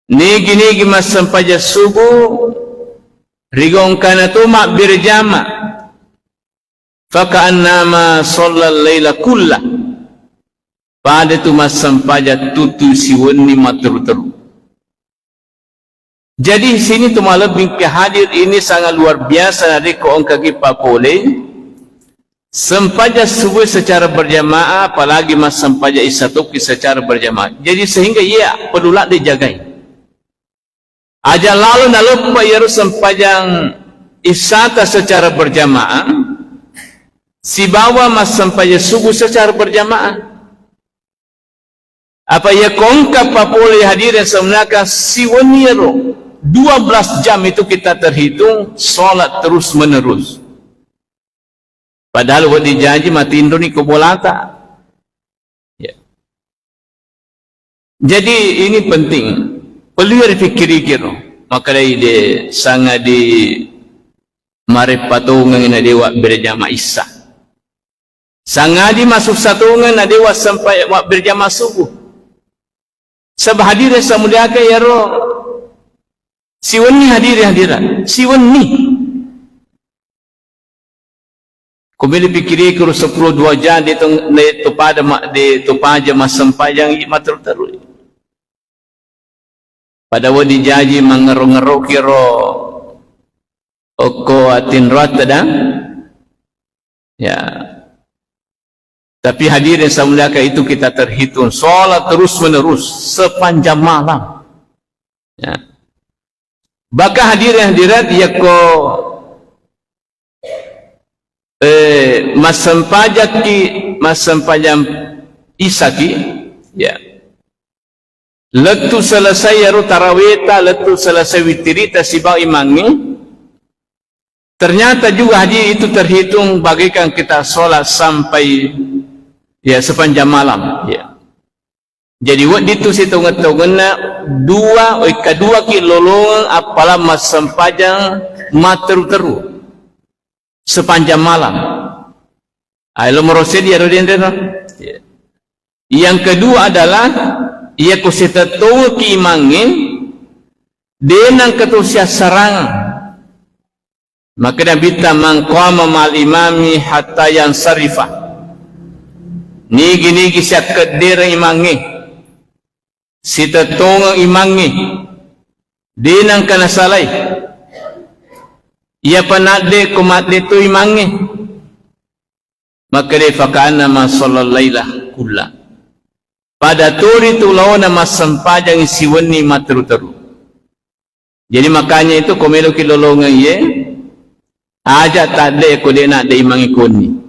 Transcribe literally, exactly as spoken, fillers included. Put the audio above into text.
Nigi-nigi massempajang subuh, rigongkana tu mabbere jama, faka'annama shallal laila kulla. Pada tu massempajang tutu siwenni matteru-teru. Jadi sini tu malebbi ke hadir ini sangat luar biasa narekko engkaki papole sempajang subuh secara berjamaah, apalagi massempajang isya tokki secara berjamaah. Jadi sehingga iya perlu ladde jagai. Aja lalo naloppa iyaro sempajang isyata secara berjamaah sibawa massempajang subuh secara berjamaah. Apa iya kongka papole hadirin semuanya siwenni iyaro dua belas jam itu kita terhitung sholat terus menerus. Padahal wedding jaji matinroni ko bolata. Ya. Jadi ini penting. Perlu dipikkirikiro. Makkedai de sangadi mareppatongeng na dewa berjama issa. Sangadi masussa tongeng na dewa sampai wa berjama subuh. Sebab hadirin samuliaka iyaro siwenni hadirin hadirat. Siwenni. Ko melo pikkirikiro seppulo dua jam de to, de to pada ma, de to paja massempajang i matteru-teru. Pada wedding jaji mangngero-ngerokiro okko atinroatta da. Ya. Tapi hadirin samuliaka itu kita terhitung sholat terus menerus sepanjang malam. Ya. Bahkan hadirin hadirat yakko eh, massempajakki, massempajang isaki, ya. Lettu selesai iyaro taraweta, lettu selesai witirita sibawa imangnge. Ternyata juga hadirin itu terhitung bagaikan kita sholat sampai ya sepanjang malam. Ya. Jadi wedding tu sitongeng-tongenna dua, wekka dua ki lolongeng appalang massempajang matteru-teru sepanjang malam. Ai lo merosedi iyaro denre no. Ya. Yang kedua adalah iya ko sitettongeng ki imangnge denang ketusiassarang. Makkeda Nabitta, "Man qama ma'al imami hatta yansarifa." Nigi-nigi siakkeddereng imangnge, sitettongeng imangnge, de nengka nasalai. Iyapa nadde ko madde to imangnge. Makkeda, "Faka'annama shallal laila kulla." Pada tori tu laona massempajang siwenni matteru-teru. Jadi makanya itu ko meloki lolongeng iye, aja tadde ko de nadde imangnge konni.